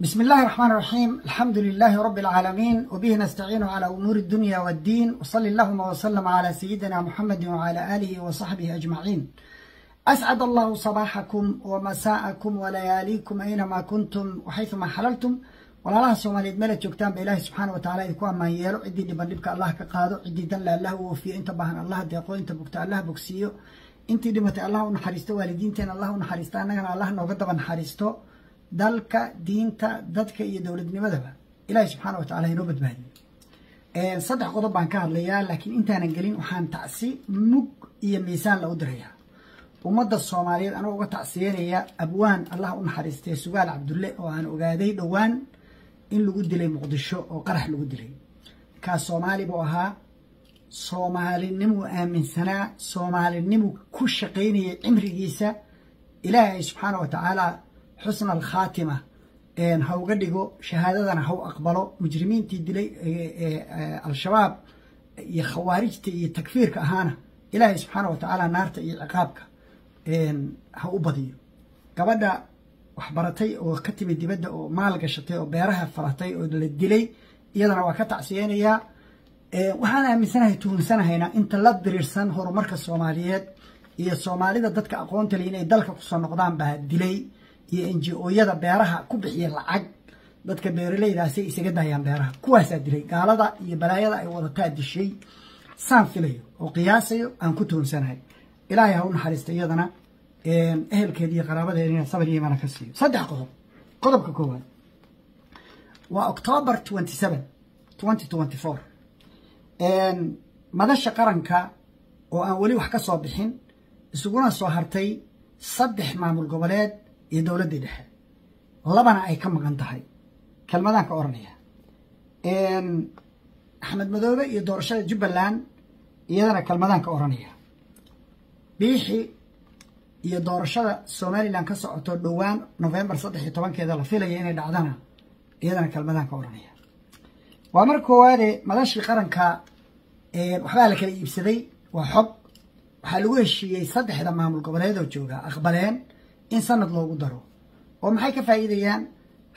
بسم الله الرحمن الرحيم، الحمد لله رب العالمين، وبه نستعين على أمور الدنيا والدين، وصلى اللهم وسلم على سيدنا محمد وعلى آله وصحبه أجمعين. أسعد الله صباحكم ومساءكم ولياليكم أينما كنتم وحيثما حللتم. Walaalaha Soomaaliyeed meelaad joogtaan ba Ilaahay subxaana wa tacaala idinku ammaan yeelo. Ciddii dhiban dhibka Allah ka qaado, ciddii danle Allah u oofiyo, inta baahan Allah deeqo, inta bugta Allah bogsiiyo, intii dhimatay Allah u naxariisto, waalidiinteena Allah u naxariisto, annagana Allah nooga daba naxariisto. Dalka, diinta, dadka iyo dowladnimadaba Ilaahay subxaana wa tacala inoo badbaadiyo. Saddex qodob baan ka hadlayaa, laakiin intaanan gelin waxaan tacsi mug iyo miisaan la u dirayaa ummadda Soomaaliyeed, anagoo uga tacsiyeynaya abwaan Allah u naxariistay Sugaal Cabdulle, oo aan ogaaday dhowaan in lagu dilay Muqdisho oo qarax lagu dilay. Kaas Soomaali buu ahaa, Soomaalinimuu aaminsanaa, Soomaalinimuu ku shaqaynayay cimrigiisa. Ilaahay subxaana wa tacaala xusna alkhaatima ha uga dhigo, shahaadadana ha u aqbalo. Mujrimiintii dilay Al-Shabaab iyo Khawaarijta iyo takfiirka ahaana Ilaahay subxaana wa tacaala naarta iyo ciqaabka ha u badiyo. Gabadha waxbaratay oo ka timid dibadda oo maal gashatay oo beeraha falatay oo la dilay, iyadana waa ka tacsiyeynayaa. Waxaan aaminsanahay, tuhunsanahayna, inta la diriirsan horumarka Soomaaliyeed iyo Soomaalida dadka aqoonta leh inay dalka kusoo noqdaan baa dilay, iyo NGO-yada beeraha ku bixiya lacag dadka beeraleydaasay isaga dayaan beeraha, kuwaasaa dilay. Gaalada iyo balaayada ay wadataa dishay, saan filayo oo qiyaasayo aan ku tuhunsanahay. Ilaahay ha u naxariista iyadana, ehelkeeda iyo qaraabadeedina sabir iyo imaana ka siiyo. Saddex qodob. Qodobka koowaad waa October 27, 2024, Madasha Qaranka oo aan weli wax ka soo bixin, isuguna soo hartay saddex maamul goboleed iyo dowladdii dhexe, labana ay ka maqan tahay. Kelmadaan ka oranaya Axmed Madoobe iyo doorashada Jubbaland, iyadana kelmadaan ka oranaya Biixi iyo doorashada Somaliland ka socoto dhowaan November 13-keeda la filaya inay dhacdana, iyadana kelmadaan ka oranaya. Waa mar koowaade, Madashii Qaranka waxbaa la kala iibsaday, waa xog. Waxaa lagu heshiiyey saddexda maamul goboleed oo jooga aqbaleen in sanad loogu daro. Oo maxay ka faa'iidayaan?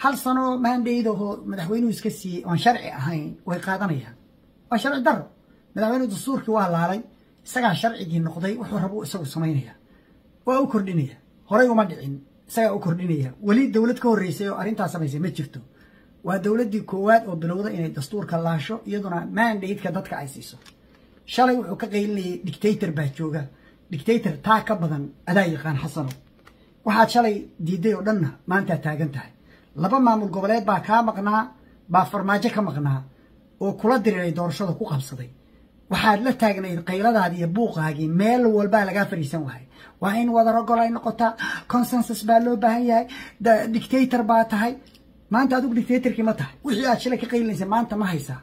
Hal sano mandate oo madaxweynuhu iska siiyey oon sharci ahayn way qaadanayaan, waa sharci daro. Madaxweynuhu dastuurkii waa laalay, isagaa sharcigii noqday, wuxuu rabu isagu samaynaya, waa u kordhinaya. Horay uma dhicin, isagaa u kordhinaya. Weli dowlad ka horreysay oo arrintaas samaysay ma jirto. Waa dowladdii koowaad oo bilowda inay dastuurka laasho, iyaduna mandate-ka dadka ay siiso. Shalay wuxuu ka qaylinayay dictator baa jooga. Dictator taa ka badan adaa yaqaan, Xasanow. Waxaad shalay diiday oo dhanna maantaa taagan tahay. Laba maamul goboleed baa kaa maqnaa, baa Farmaajo ka maqnaa oo kula diriiray doorashada ku qabsaday. Waxaad la taagnayd qayladaadii iyo buuqaagii, meel walbaa lagaa fadhiisan wahay. Waa in wadar ogol ay noqotaa, consensus baa loo baahan yahay, dictator baa tahay. Maanta adigu dictatorkii ma tahay? Wixii aad shalay ka qaylinaysa maanta ma haysaa?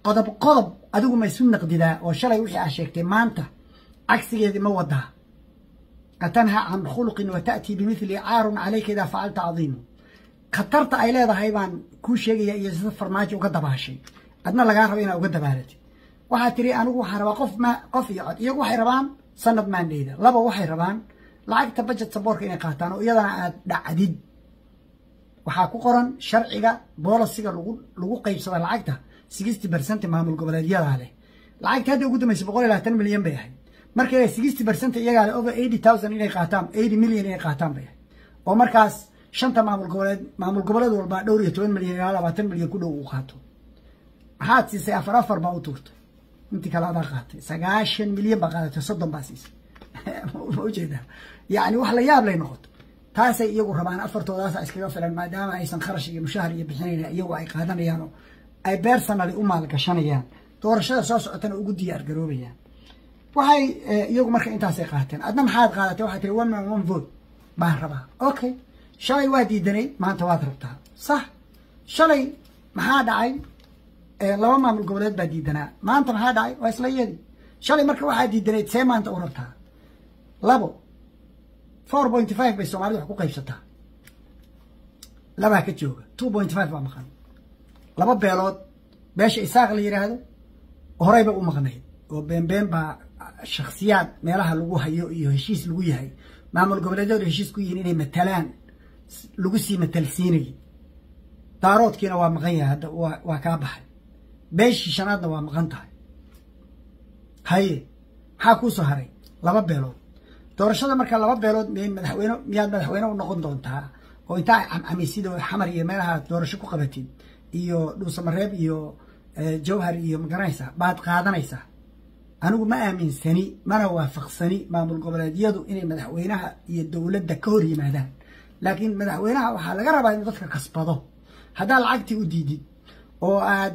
Qodob qodob adigu ma isu naqdidaa oo shalay wixii aad sheegtay maanta cagsigeedii ma wadaa? Atanha can khuluqin wa ta'tii bimithli, caarun calayka idaa facalta cadiimu. Khatarta ay leedahay baan kuu sheegaya iyo sida Farmaajo uga dabaashay, adna lagaa raba inaad uga dabaalatid. Waxaad tiri anigu waxaan rabaa qof ma qof iyo cod, iyagu waxay rabaan sanad mandate-da. Laba, waxay rabaan lacagta budget supportka inay qaataan oo iyadana aad dhacdid. Waxaa ku qoran sharciga policyga lagu qaybsada lacagta, 60% maamul goboleedyadaa leh. Lacagta hadda ugu dambeysay 120 milyan bay ahayd. Markay 60% iyagaa leh, over 80,000 inay qaataan, 80 million inay qaataan bay ahayd, oo markaas shanta maamul goboleed, maamul goboleed walba dhowr iyo toban milyan ilaa 20 milyan ku dhow uu qaato. Maxaad siisay? Afar afar baa u tuurtay, intii kale adaa qaatay. 90 milyan baa qaadatay, 30 baa siisay. Ma ujeedaa? Yacni wax la yaab lay noqoto. Taasay iyagu rabaan, afartoodaasa iskaga filan, maadaama aysan kharash iyo mushahar iyo bixinayn, iyagu ay qaadanayaan oo ay personally u maalgashanayaan, doorashada soo socotana ugu diyaar garoobayaan. Waxay iyagu marka intaasay qaateen. Adna maxaad qaadatay? Waxay tiri one man one vote baan rabaa. Okay, shalay waa diidanay, maanta waad rabtaa, sax? Shalay maxaa dhacay? Laba maamul goboleed baa diidanaa. Maanta maxaa dhacay? Waa isla iyadii. Shalay marka waxaa diidanayd see maanta u rabtaa? Labo, 4.5 bay Soomaalida wax ku qaybsataa. Labaa ka jooga, 2.5 baa maqan. Laba beelood, beesha Isaaq la yidhaahdo horeyba u maqnayd oo beenbeen baa shakhsiyaad meelaha lagu hayo iyo heshiis lagu yahay, maamul goboleedyadu heshiis ku yihiin inay matalaan, lagu sii matalsiinayay. Daaroodkiina waa maqan yahay, hadda waa kaa baxay. Beeshii shanaadna waa maqan tahay. Haye, maxaa kuu soo haray? 2 beelood. Doorashada marka 2 beelood madaxweyne miyaad madaxweyne u noqon doontaa oo intaa camcamisid oo Xamar iyo meelaha doorasho ku qabatid iyo Dhuusamareeb iyo Jawhar iyo magaranaysaa baad qaadanaysaa? Anigu ma aaminsani mana waafaqsani maamul goboleedyadu inay madaxweynaha iyo dowladda ka hor yimaadaan, laakiin madaxweynaha waxaa laga rabaa inuu dadka kasbado. Haddaad lacagtii u diidid oo aad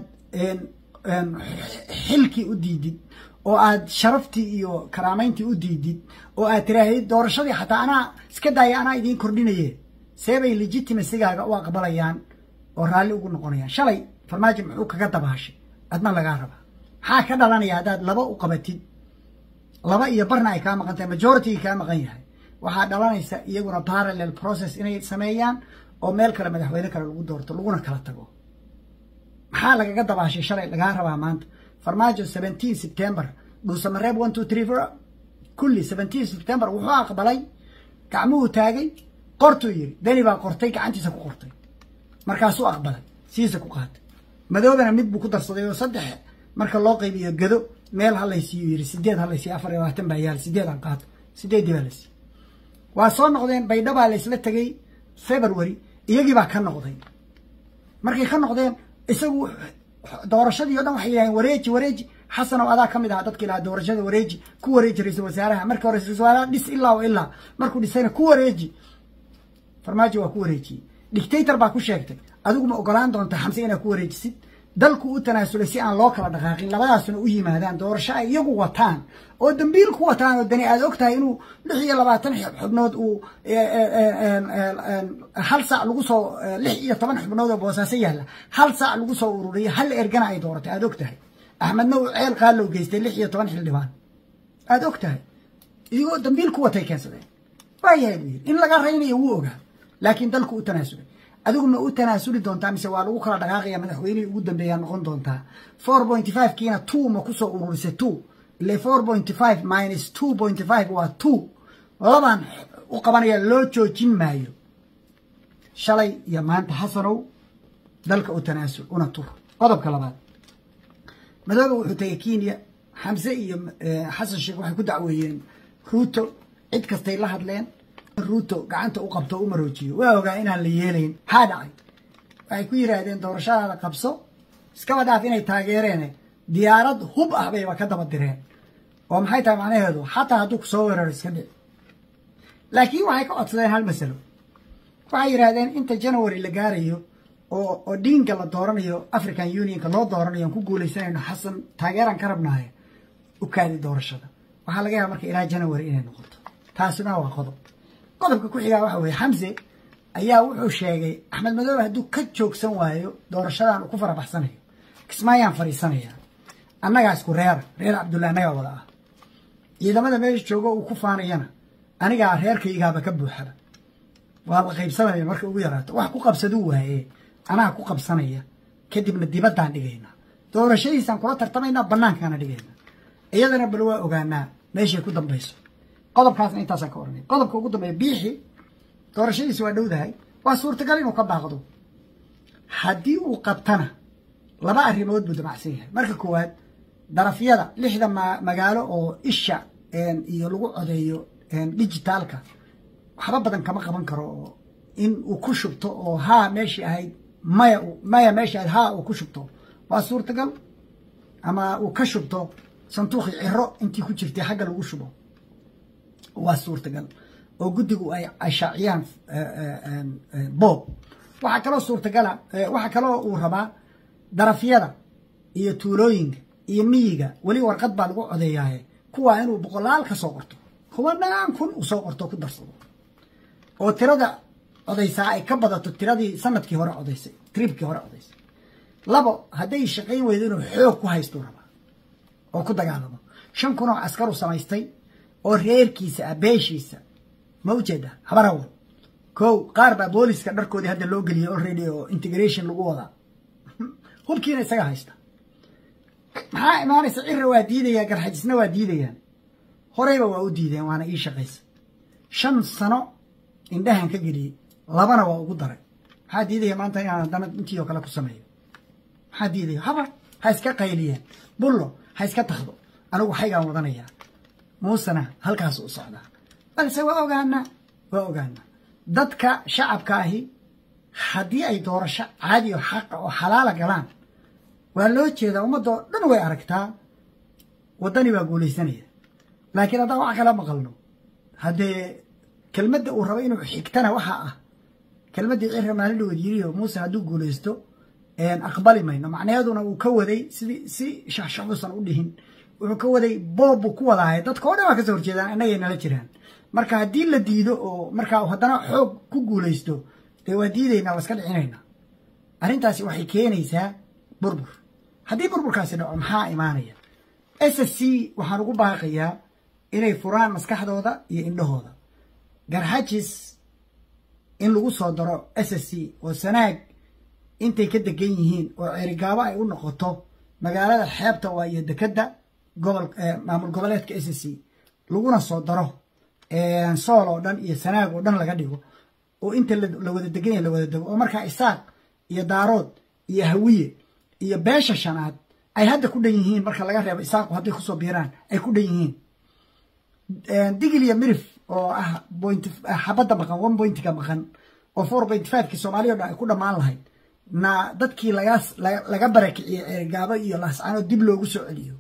xilkii u diidid oo aad sharaftii iyo karaamayntii u diidid oo aad tiraahid doorashadii xataa anaa iska daaya, anaa idiin kordhinaye, seebay legitimacy-gaaga u aqbalayaan oo raalli ugu noqonayaan? Shalay Farmaajo muxuu kaga dabaashay? Adna lagaa rabaa. Maxaa ka dhalanaya haddaad 2 u qabatid, 2 iyo barna ay kaa maqan tahay, majority kaa maqan yahay? Waxaa dhalanaysa iyaguna parallel process inay sameeyaan oo meel kale madaxweyne kale lagu doorto laguna kala tago. Maxaa lagaga dabaashay shalay lagaa rabaa maanta? Farmaajo 17 September Dhuusamareeb 1 2 3 4 kulli 17 September wuxuu aqbalay, gacmuhu taagay, qortuu yiri, Deni baa qortay, gacantiisa ku qortay, markaasuu aqbalay, siisa ku qaatay. Madoobana mid buu ku darsaday oo 3 marka loo qaybiyo Gado meel halaysiiyo yiri, 8 halaysiiyo, 24 baa yaal, 8 aan qaato, 8dii baa la siiyey. Waa soo noqdeen, Baydhabaa la isla tegey February, iyagii baa ka noqday. Markay ka noqdeen isagu doorashadii o dhan waxay yidhahdeen wareeji, wareeji. Xasanow, adaa ka mid ahaa dadkii lahaa doorashada wareeji, ku wareeji ra-iisul wasaaraha. Markii hore ra-isul wasaaraha dhis ilaa o ilaa markuu dhisayna ku wareeji. Farmaajo waa ku wareejiyey, dictator baa ku sheegtay. Adigu ma ogolaan doonta Xamse inaad ku wareejisid? Dalku u tanaasulay si aan loo kala dhaqaaqin, labadaasuna u yimaadaan doorasho ay iyagu wataan oo dambiil ku wataan oo Dani aad og tahay inuu 26 xubnood uu hal saac lagu soo, 16 xubnood oo Boosaaso yaalla hal saac lagu soo ururiyo, hal ergana ay dooratay aad og tahay. Axmedna uu Ceel Qaalow geystay 16 xildhibaan aad og tahay, idigoo dambiil ku watay keensadeen. Waayahay buu yidhi, in laga raynayo wuu ogaa, laakiin dalku u tanaasulay. Adigu ma u tanaasuli doontaa mise waa lagu kala dhaqaaqaya? Madaxweynihii ugu dambeeyaa noqon doontaa? 4.5 kiina 2 ma kusoo ururisay? 2 ile 4.5 minus 2.5 waa 2. Labaan u qabanaya loo joojin maayo. Shalay iyo maanta, Xasanow, dalka u tanaasul una tur. Qodobka labaad, Madoobe wuxuu tegay Kenya. Xamse iyo Xasan Sheekh waxay ku dacweeyeen Ruuto, cid kastay la hadleen Ruuto gacanta u qabto u maroojiyo. Waa ogaa inaan la yeelayn. Maxaa dhacay? Waxay ku yidhaahdeen doorashadaada qabso, iskaba dhaaf inay taageereen, diyaarad hub ah bayba ka daba direen. Oo maxay tahay macnaheedu? Xataa hadduu kusoo weeraro iska dhici. Laakiin waxay ka codsadeen hal masalo. Waxay yidhaahdeen inta January la gaarayo oo Odinga la dooranayo, African Unionka loo dooranayo, aan ku guulaysanayno, Xasan taageeraan ka rabnahay, u kaadi doorashada. Waxaa laga yaaba marka ilaa January inay noqoto. Taasina waa qodob. Qodobka ku xigaa waxa weeye, Xamse ayaa wuxuu sheegay Axmed Madoobe hadduu ka joogsan waayo doorashadan uu ku farabaxsanayo, Kismaayaan fadhiisanaya, annagaa isku reera, reer Cabdulla annagaa wada ah, ciidamada meesha joogo uu ku faanayana anigaa reerkaygaaba ka buuxaba, waa la qaybsanaya marka ugu yaraato, wax ku qabsaduu waaye anaa ku qabsanaya, kadibna dibaddaan dhigaynaa, doorashadiisaan kula tartamaynaa, bannaankaana dhigaynaa, iyadana bal waa ogaanaa meeshay ku dambayso. Qodobkaasna intaasaan ka oranay. Qodobka ugu dambeeya, Biixi doorashadiisa waa dhowdahay, waa suurtagal inuu ka baaqdo. Haddii uu qabtana laba arrimood buu damacsan yahay. Marka koowaad, darafyada 6da magaalo oo isha iyo lagu codeeyo digitalka waxba badan kama qaban karo, oo in uu ku shubto oo haa meeshii ahayd maya, maya meeshii ahayd haa uu ku shubto waa suurtagal, ama uu ka shubto sanduuqii Ciro intii ku jirtay xagga lagu shubo waa suurtagal, oo guddigu ay ashaaciyaan boob. Waxaa kaloo suurtagala, waxaa kaloo uu rabaa darafyada iyo tuulooyinka iyo miyiga weli warqad baa lagu codeeyaaye, kuwaa inuu boqolaal ka soo qorto, kumanaan kun uu soo qorto ku darsado, oo tirada codaysaa ay ka badato tiradii sanadkii hore codaysay, tribkii hore codaysay. Labo, hadday shaqayn weydo inuu xoog ku haystuu rabaa oo ku dagaalamo. 5000 oo askaru samaystay oo reerkiisa ah, beeshiisa ma ujeeda, Habarawal kow, qaar baa booliska dharkoodii hadda loo geliyay already oo integration lagu wadaa, hubkiina isaga haysta. Maxaa imaanaysa? Cira waa diidaya, Garxajisna waa diidayaan, horeyba waa u diideen, waana ii shaqaysa. 5 sano indhahan ka geliyey, labana waa ugu daray. Maxaa diidaya maanta inaan haddana intii oo kale ku sameeyo? Maxaa diidaya? Haba ha iska qayliyeen, bullo ha iska takdo, anigu waxaygaan wadanayaa. Muusena halkaas u socdaa, balse waa ogaanaa, waa ogaanaa dadka shacabka ahi haddii ay doorasho caadi oo xaqa oo xalaala galaan, waa loo jeedaa, ummadda oo dhan way aragtaa, Waddani baa guulaysanaya. Laakiin haddaan wax kala maqalno, haddee kelmadda uu rabo inuu xigtana waxaa ah kelmaddii Cira maalin dhawood yiriyo, Muuse hadduu guulaysto aqbali mayno. Macnaheeduna uu ka waday sidii si shaxshaxuusan u dhihin, wuxuu ka waday boob buu ku wadaahay, dadka oo dhan waa kasoo horjeedaan, innagay nala jiraan. Marka haddii la diido oo markaa haddana xoog ku guulaysto, dee waa diidaynaa, waa iska dhicinaynaa. Arrintaasi waxay keenaysaa burbur. Haddii burburkaasi dhaco, maxaa imaanaya? SSC waxaan ugu baaqayaa inay furaan maskaxdooda iyo indhahooda. Garxajis in lagu soo daro SSC oo Sanaag intay ka degan yihiin oo Cerigaabo ay u noqoto magaalada xeebta waa iyo dekedda gobol maamul goboleedka SSC, laguna soo daro Sool oo dhan iyo Sanaag oo dhan laga dhigo, oo inta la wada degan yahay la wada dego, oo markaa Isaaq iyo Daarood iyo Hawiye iyo beesha shanaad ay hadda ku dhan yihiin, marka laga reebo Isaaqu hadday kusoo biiraan ay ku dhan yihiin, Digil iyo Mirif oo ah point xabadda maqan, one pointiga maqan, oo 4.5-kii Soomaaliya o dhan ay ku dhammaan lahayd, na dadkii laga barakiciyey Ceerigaabo iyo Laascaanood dib loogu soo celiyo,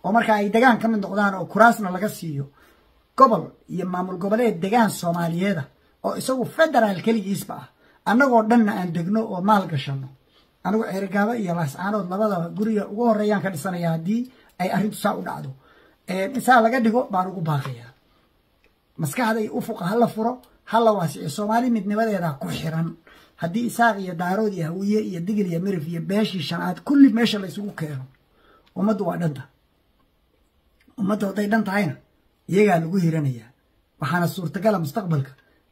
oo marka ay degaan ka mid noqdaan oo kuraasna laga siiyo gobol iyo maamul goboleed degaan Soomaaliyeeda oo isagu federaal keligiisba ah, annagoo dhanna aan degno oo maal gashano. Anigu Ceerigaabo iyo Laascaanood labadaba guriga ugu horreeyaan ka dhisanaya haddii ay arrintu saa u dhacdo. Insaa laga dhigo baan ugu baaqayaa. Maskaxda iyo ufuqa hala furo, hala waasiciyo. Soomaali midnimadeeda ku xiran haddii Isaaq iyo Daarood iyo Hawiye iyo Digil iyo Mirif iyo beeshii shanaad kulli meesha la isugu keeno. Ummaddu waa dhanta, ummaddu hadday dhan tahayna iyagaa lagu hiranayaa. Waxaana suurtagala mustaqbalka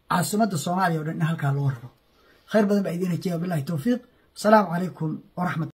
caasimadda Soomaaliya o dhan in halkaa loo raro. Khayr badan baa idiin rajeeya. Billahi towfiiq. Asalaamu calaykum waraxmat